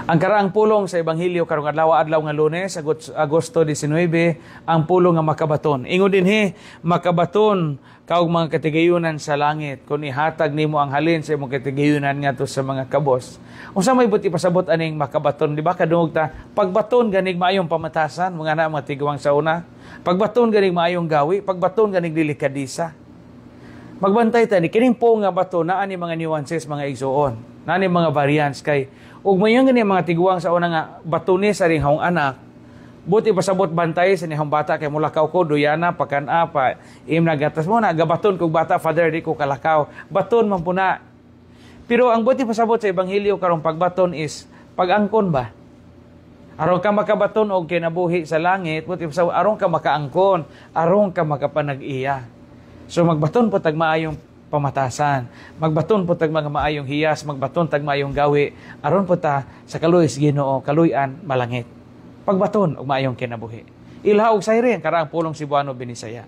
Ang karaang pulong sa Ebanghelyo karong adlaw, adlaw nga Lunes, Agosto 19, ang pulong nga makabaton. Ingon dinhi, makabaton ka og mga katigayunan sa langit kung ihatag nimo ang halin sa imong katigayunan ngadto sa mga kabos. Unsa may buot ipasabot aning makabaton? Di ba kadungog ta, pagbaton ganig maayong pamatasan, mga na mga tiguang sa una. Pagbaton ganig maayong gawi, pagbaton ganig delikadesa. Magbantay ta ni kining po nga bato, naa ni mga nuances, mga igsuon. Naa ni mga variants kay ug mayon gani mga tiguang sa una nga batuni sa ring hong anak. Buot ipasabot, bantay sa nihong bata kay mulakaw ko duyana pakan-a pa im nagatas mo na gabaton kog bata, "Father, di ko kalakaw." Baton man puna. Pero ang buot ipasabot sa ebanghelyo karong pagbaton is pag-angkon ba? Aron ka makabaton og kinabuhi sa langit, buot ipasabot aron ka makaangkon, aron ka makapanag-iya. So magbaton po tag maayong pamatasan. Magbaton po tag mga maayong hiyas, magbaton tag maayong gawi, aron po ta sa kaluoy sa Ginoo, kaluy-an malangit. Pagbaton og maayong kinabuhi. Ilha og sayre ang karaang pulong Cebuano Binisaya.